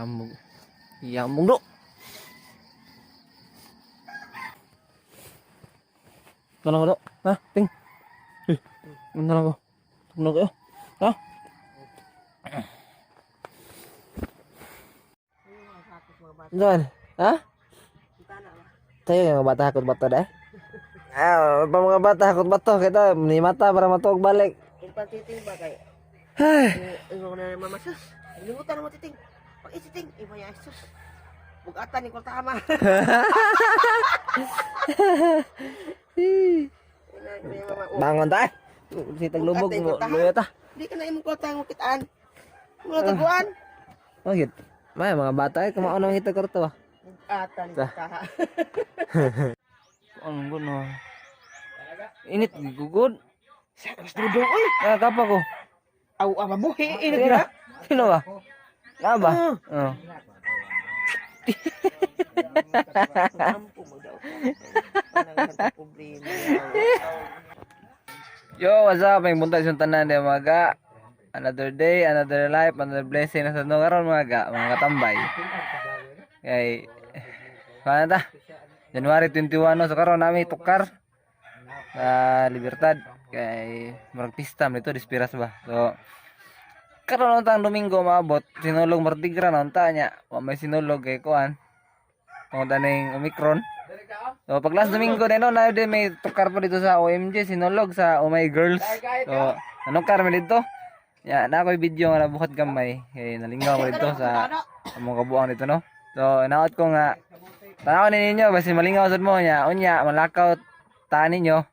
Yamog. Yamog do. Ano ko do? Ha? Ting. Eh. Ano lang ko? Ano kayo? Ha? Doon. Ha? Tayo yung mga bata hakot bato deh. Ah, pa mga bata hakot bato kita ni mata para matuog balik. Yung patiting ba kay? Ay. Ingon na ni Mama sus. Limutan mo titing. Pag isiting, iba ya sus. Bugatan ni kwarta ama. Bangon ta. Eh. Si taglubog mo, luya ta. Di ka na imong kwarta mo kitaan. Mo taguan. Oh, gid. May mga bata eh, kumao nang hita kwarto ah. Bugatan ni kwarta. Anong guno? Init gugod. Sa mas dudong oy. Ah, kapa ko. Aw ama buhi ini Sino? dira. Sino ba? Na ba? Oh. Ampo mo daw. Panang problema. Yo, what's up? May buntag sa tanan di mga ga. Another day, another life, another blessing na sa nung karon mga ga, mga katambay. Kay paano ta? January 21 no, so karon nami tukar sa Libertad kay murag pista man dito dispiras ba. So karon untang Domingo maabot sinulog Mardi Gras na unta nya. Wa may sinulog kay kuan. Tungod aning Omicron. So pag last Domingo din no, na din may tukar pa dito sa OMG sinulog sa Oh My Girls. So anong kar man dito? Ya, na ako'y video nga nabuhat gamay. Kay nalingaw ko dito sa among kabuang dito no. So naot ko nga tanaw ni ninyo basi malingaw sad mo nya unya malakaw ta ninyo.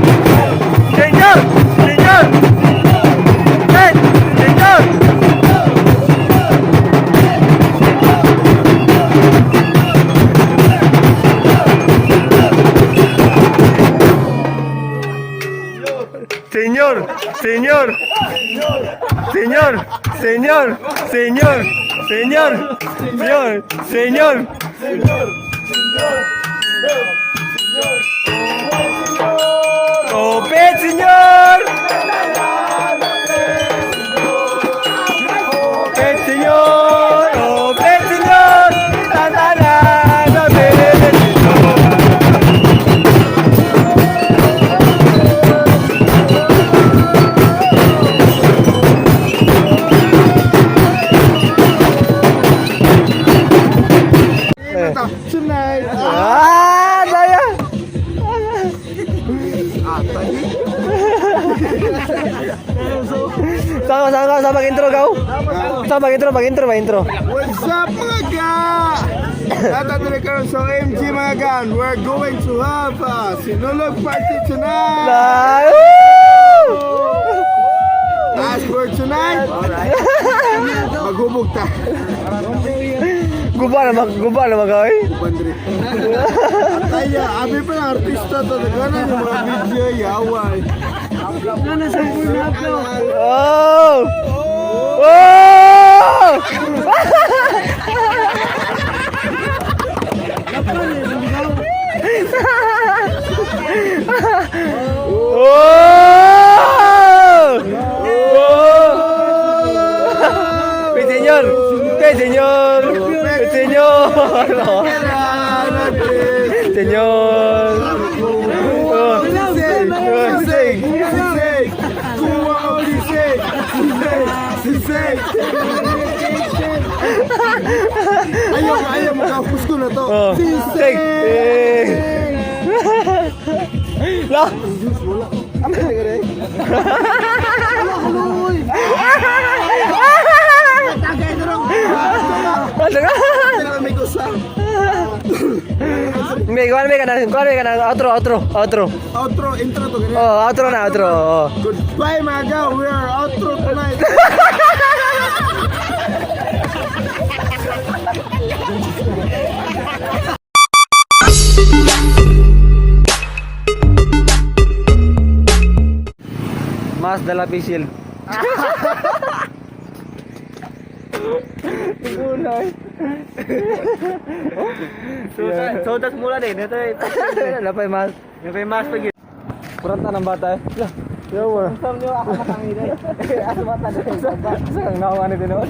Señor, señor. Hey, señor. Señor, señor, señor, señor, señor, señor, señor, señor. ¡Copet, señor! ¡Copet, señor! ¡Copet, señor! ¡Ta, ta, ta, ta, señor! Tonight. Ah, daya. Sama sama sama mag-intro gaw. Sama mag-intro, mag-intro, mag-intro. What's up mga ga? Tatatuloy karon sa OMG mga ga. And we're going to have a sinulog party tonight. Ay, woo! As for tonight, maghubog ta. Guba na mag guba na mag oy. Bandre. Kaya, abi pa ng artista to. Nagana yung mga video, yaway. Oh! Oh! Oh! Oh! Kay señor! Kay señor! Kay señor! Señor! Oh. Sisig! Sisig! Sisig! Kuha o sisig! Sisig! Sisig! Ayaw, ayaw, makapus ko na to. Oh. Sisig! Eh. La! Ano na gano'n? Ano ka? May kusa. May kuan may kana, kuan may kana outro, outro, outro. Outro, intro to ganyan. Oh, outro na, outro. Oh. Goodbye mga ga, we are outro tonight. Mas dala face shield. Gulay. So tas mula din ito. Lapay mas. May mas pag Kuranta ng bata eh. Lah, yawa. Sam niyo ako matangin eh. Aso mata din. Sa kang nawa ni tinuod.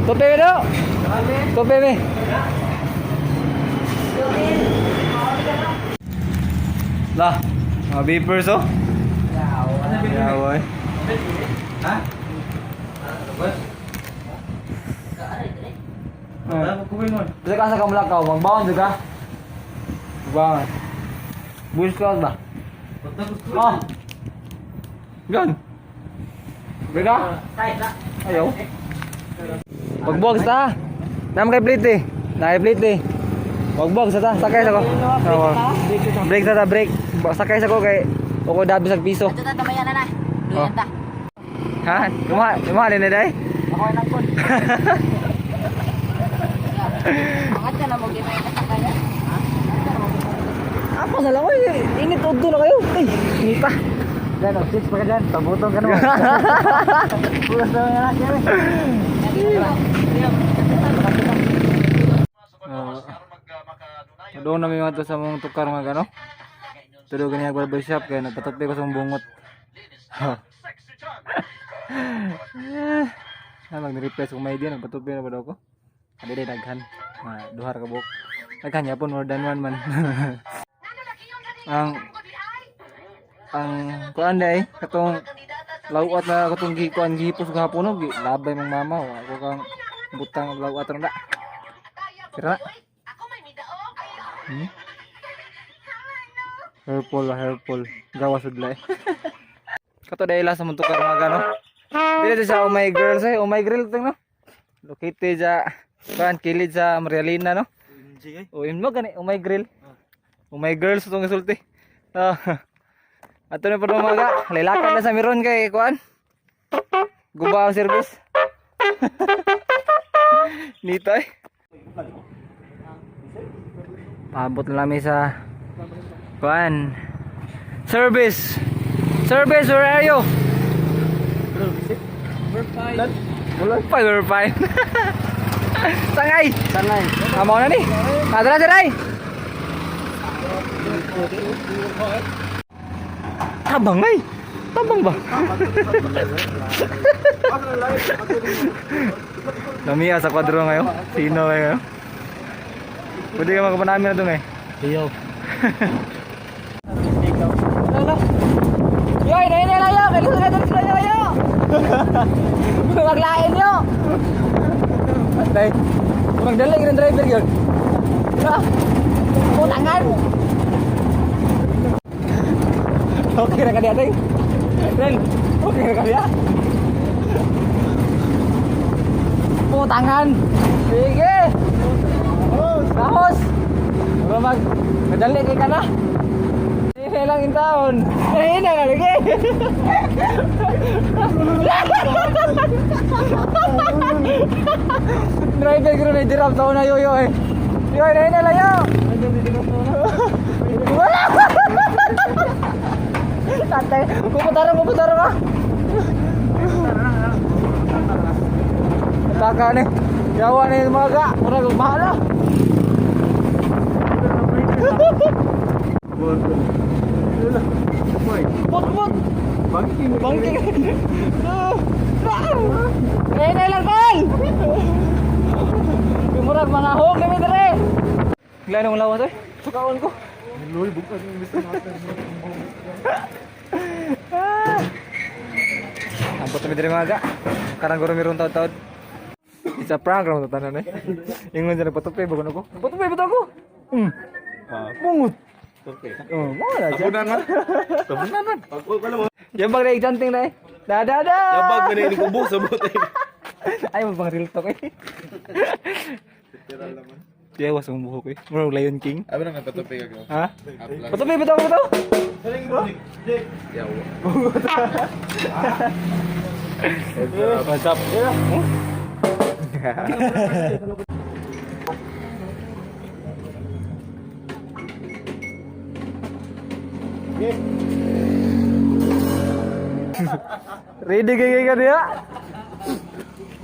Tope do. Tope me. Lah, mga vapors oh. Yawa. Eh. Ha? Ah. Bisa ka sa kamlakaw, magbaon jud ka. Magbaon. Bull ka ba? Ah. Gan. Bega? Ayaw. Pagbuwag sa. Nam kay plate eh. Na kay plate eh. Pagbuwag sa ta, sakay sa ko. Oo. Break sa ta, break. Sakay sa ko kay ako dabi sa piso. Ito na, tamayan na na. Oh. Duyan ta. Ha? Kuma, kuma din day. Ako nang kon. Angat ka na mo gimay ka sa kanya. Apa sa lang oy, init udto na kayo. Ay, inita. Dan, oh, six pa ka dyan. Tabutong ka naman. Pulas na mga anak yan eh. Doon na may mga to sa mong tukar mga gano. Tulo gani ag barber shop kay nagpatupi ko sa mong bungot. Ah, mag-replace kung may idea nagpatupi na ba daw ko? Adi day daghan. Ah, duha ra ka buok. Daghan yapon more than one man. Ang ang kuan day katong lawat na katong gi kuan gihipos gahapon no gi labay mong mama wa ako kang butang og lawat ron da. Tira na. Purple ah, purple. Gawa sudlay. Kato dahil sa muntok mga gano. Dili sa Oh My Girls eh, Oh My Grill ting no. Located sa kuan kilid sa Marialina no. O mo gani Oh My Grill. Oh My Girls itong isulti. Ah. Ato na pa mga lilakad na sa miron kay kuan. Guba ang service. Nito eh. Paabot na namin sa kuan. Service. Service, where are you? We're fine. We're fine, we're fine. Sangay. Sangay. Amo na ni. Adra diray. Tabang ay. Tabang ba? Namiya sa kwadro ngayon. Sino ngayon? Pwede ka magpanamin na doon eh. Iyo. Ano? Yoy, nahin na layo! Kailangan na dito na layo! Maglain nyo! Patay. Magdala yung driver yun. Ah! Putangan! Okay na ka diya, ting. Ren, okay na ka diya. Putangan! Sige! Tapos! Mag, madali kay ka na. Hindi lang in taon. Eh, na na lagi. Driver ko na dirap taon na yoyo eh. Yoy, na na layo. Wala. Tatay, puputaro, puputaro ka. Taka ni. Yawa ni mga ga. Murag bahala. Bot bot. Bangking. Bangking. Eh, na lang kol. Murag mga hog kami dire. Gila nung lawas eh. Sukaon ko. Luy, bukan yung gusto natin. Ah. Abot kami dire mga ga. Karang guro meron taod-taod. It's a prank ramon tanan eh. Ingon siya nagpatupi bago ko. Nagpatupi ba ako? Ah, Bungot. okay. Oh, mo na siya. Tabunan na. Tabunan na. Pag ko mo. Yabag na igjanting na eh. Da da da. Yabag na ni kubo sa bote. Ay, mabang real talk eh. Literal naman. Kaya was mong buhok eh. Murag Lion King. Abi nang napatupi ka ko. Ha? Patupi, patupi, patupi. Yawa. What's up? Ready kay ka diha?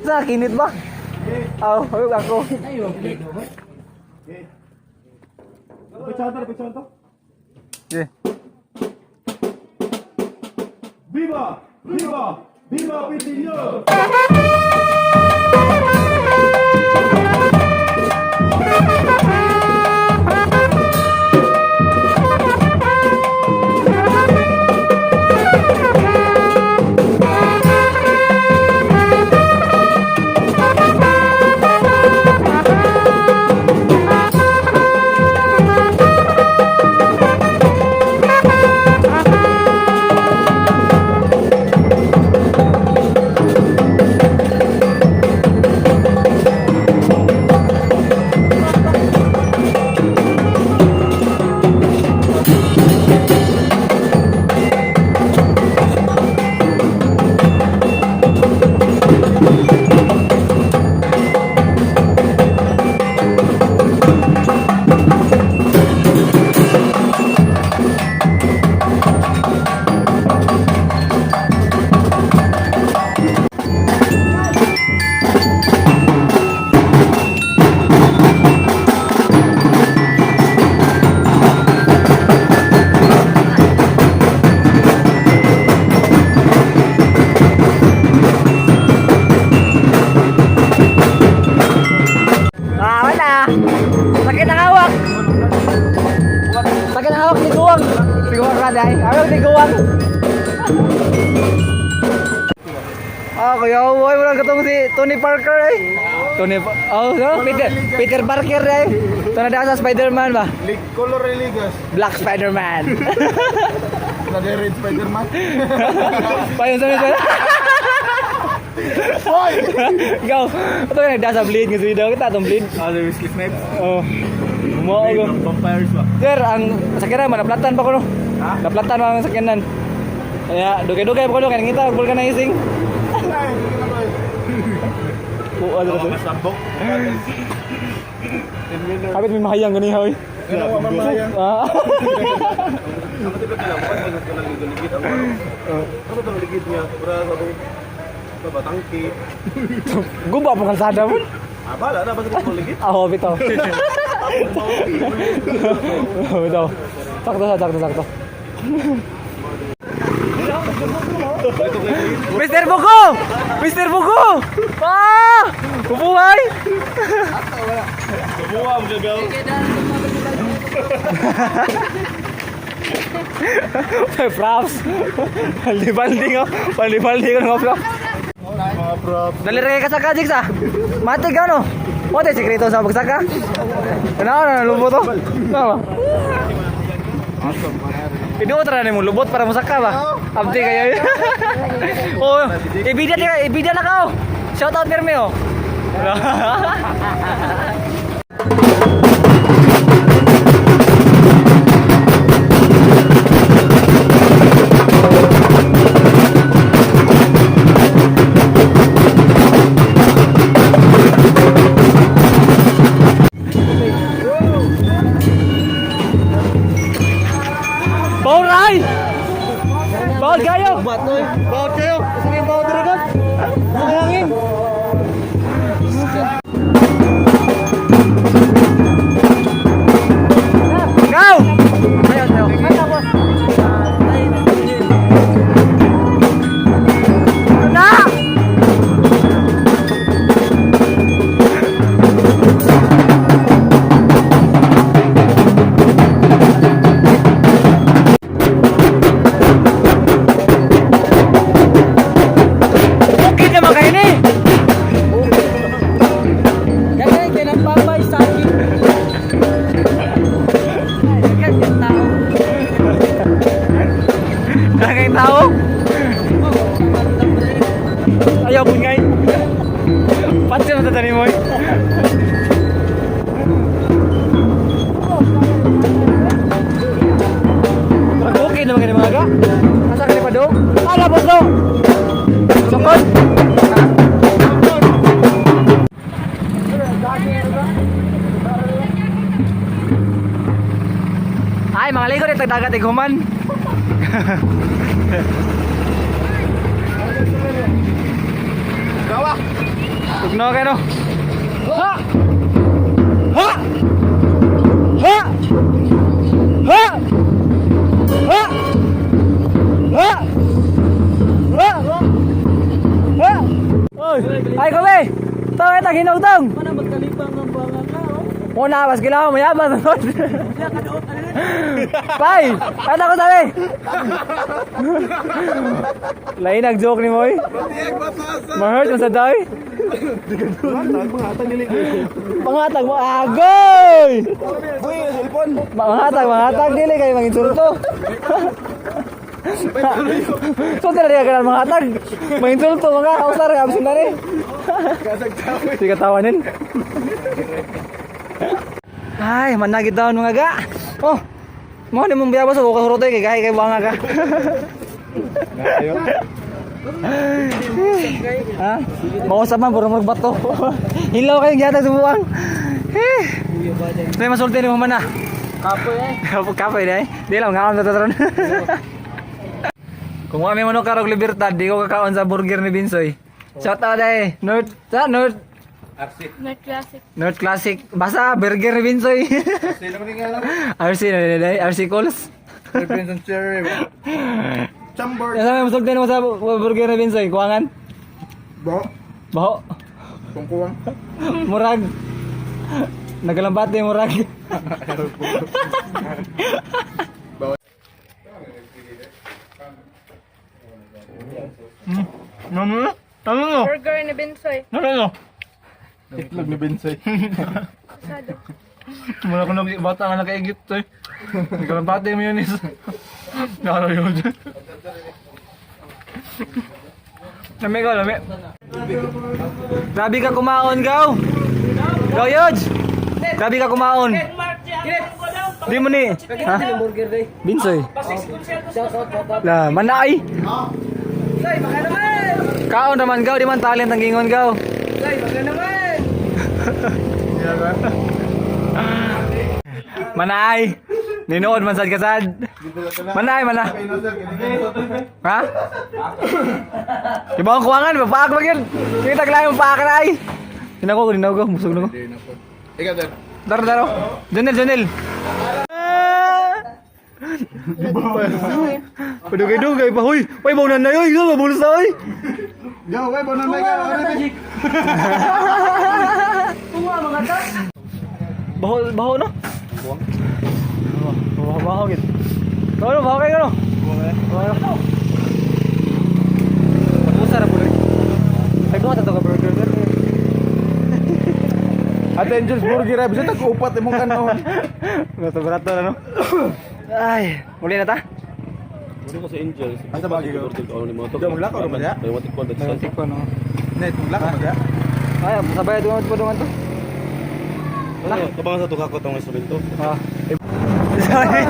Sa kinit ba? Aw, ako. Yeah. Viva! Viva! Viva Pitinho! Ah, wala. Sakit ang hawak. Sakit ang hawak ni Guwang. Si Guwang ka dai. Hawak ni Guwang. Ah, kuya, boy, wala katong si Tony Parker eh. Oh, no? Peter Parker eh. Ito na sa Spider-Man ba? Color Religas. Black Spider-Man. Nade-red Spider-Man. Payon sa Spider. Hoy! Ikaw, ito yung nagdasa bleed nga sa video. Kita itong bleed. Ah, the whiskey snipes. Oh. Gumawa ko. Vampires ba? Sir, ang sakyanan, manaplatan pa ko no. Ha? Naplatan pa ang sakyanan. Kaya, dugay-dugay pa ko no, kaya nangita, magbul ka na ising. Ay, hindi na ba? Oo, ano to? Masambok. Kapit may mahayang ganiha, oy. Ano ka mamaya? Ah. Ako diba kailangan ko ng ligid ang ano? Ano itong ligid niya? Bra, sabi, babatangki. Guba po kalsada mo. Ah, bala na, basta itong ligid. Ah, bitaw. Bitaw. Sakto, sakto, sakto. Mr. Buko! Mr. Buko! Ah! Bubuhay! Buwa, gagaw. May props. Baldi-baldi nga. Baldi-baldi ko nga props. Mga props. Dali rin ka saka, Jigs ah. Mati ka no? What is sekreto sa pagsaka? Ano na lubot to? Tama. Pinuot ra nimo lubot para mosaka ba? Abdi kayo. Oh, ibida na ibida na ka. Oh. Shout out pirmi oh. Bawray! Bawal kayo! Bawat kayo! Sige, bawal dragon. Hangin. Go! Ayo, ayo. Na! Bukid naman kayo ni! Daghan kay nagpapay sa akin. Daghan kay tao. Nakakay tao? Ayaw ko ngay. Pansin mo tatanim mo eh. Okay naman kayo mga ka. Asa ka pa do? Ala boss do. Sukod. Ay, mga ligo dito dagat iguman. Gawa. Tugnaw kayo, no? Ha! Ha! Ha! Ha! Ha! Ha! Ha! Ha! Oy! Ay, kami! Tong, ito, ginugtong! Mana magkalipang ang banga ka, oh. Una, mas kailangan mayabang. Bay! Ano ko sabi? Lain nag-joke ni Moy. Patiyag matasa. Ma-hurt man sa day. Pangatag dili. Pangatag mo, agoy! Uy, cellphone. Mangatag, mangatag, dili kayo manginsulto. So talaga ka na mangatag. Manginsulto mga usar ka absent na rin. Kasag tawo. Sige tawanin. Ay, managit daw mga ga. Oh. Mo ni mong biyabas o kahurotoy kay gahi kay banga ka. Ha? Mausap man puro murag bato. Hilaw kayo gyata sa buwang. Eh. May masulti ni mo man na. Kapoy eh. Kapoy kapoy dai. Di lang ngaon sa tatron. Kung wa may manok karog Libertad, di ko kakaon sa burger ni Binsoy. Shout out dai. North, sa North North Classic. North Classic. Basta burger ni Binsoy. Sino man nga lang? RC na nila dai, RC calls. Philippines Cherry. Chambord. Asa may masulti mo sa burger ni Binsoy? Kuangan? Bo. Baho. Kungkuwang. Murag. Nagalambate murag. Ano? Ano? Burger ni Bensoy. Ano? Ano? Itlog ni Bensoy. Asado. Mula ko nag bata nga nakaigit to eh. Nagalambate mo yun is. Nakano yun. Lami ka, lami. Grabe ka kumaon, gaw! Gaw, Yoj! Grabe ka kumaon! Di mo ni. Ha? Binsoy. La, manay! Say, baka naman! Kaon naman gaw, di man talent ang gingon gaw. Say, baka naman! Manay! Ninood man sad kasad. Manay, mana. Ha? Di ba ang kuwangan? Papaak ba yun? Kita taglayo mo paak na ay. Tinako ko, tinako ko. Busog na ko. Ikaw din. Daro, daro. Junel, Junel. Padugay-dugay pa. Huy! Uy, maunan na yun. Mabulos na oy. Yo, wey, bonan na ka. Tunga mga ta. Baho, baho no? Baho, baho gid. Baho, no, baho kayo no? Baho no? Pag-usa ra po rin. Ay, buhat na to ka burger. Ate Angel's Burger, ay, bisa tag-upat imong kanon. Barato, barato na no? Ay, muli na ta? Asa ba gigo? Di maglakaw ra ba diya? Nagtik pa no. Net, maglakaw ba diya? Ay, sabay dungan po dungan to. Kabangan sa tukha ko tong instrumento. Ah. Sorry.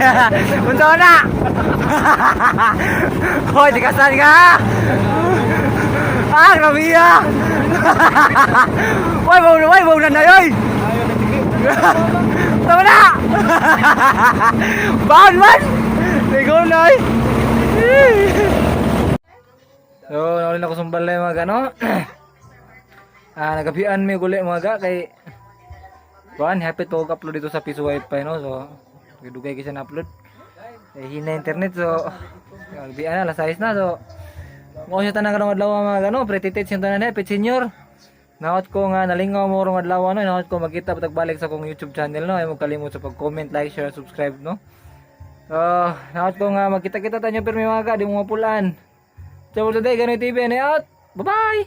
Unsa na? Hoy, tikasan ka. Ah, grabe ah. Hoy, bawo na, bawo na na yoy. Tama na. Baon man. Ligo na oy. So, naulin ako sumbal na yung mga ano. Ah, nagapian mi guli mga ga kay kuan happy to upload dito sa Piso Wi-Fi no. So, dugay kasi na upload. Eh, hina internet so gabian na alas 6 na so mo siya tanan karong adlaw mga ano, pretty tits yung tanan eh, pet senior. Naot ko nga nalingaw mo rong adlaw no, naot ko magkita pagbalik sa akong YouTube channel no. Ay mo kalimot sa pag-comment, like, share, subscribe no. Naot ko nga magkita-kita tayo pero may mga ka, di mo mapulaan. So for today, Ganoy TV and out. Bye-bye!